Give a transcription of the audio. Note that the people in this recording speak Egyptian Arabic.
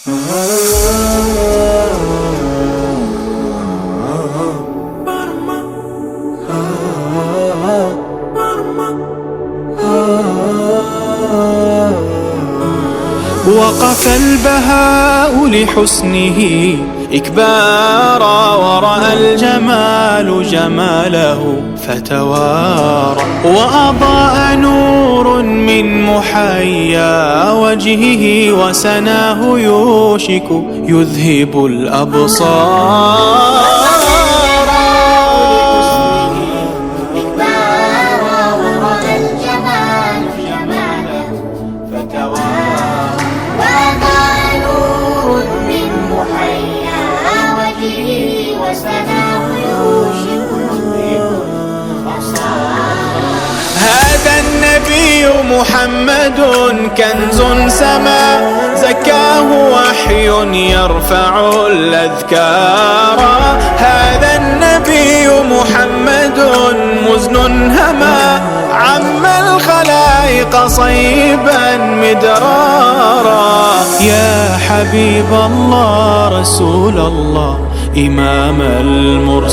وقف البهاء لحسنه إكبارا، ورأى الجمال جماله فتوارى، وأضاء نور من محيا وجهه وسناه يوشك يذهب الأبصار. إكبارا، ورأى الجمال جماله فتوارى، وأضاء نور من محيا وجهه وسناه يوشك يذهب الأبصار. هذا النبي محمد كنز سما، زكاه وحي يرفع الأذكار. هذا النبي محمد مزن هما، عم الخلائق صيبا مدرارا. يا حبيب الله، رسول الله، إمام المرسلين.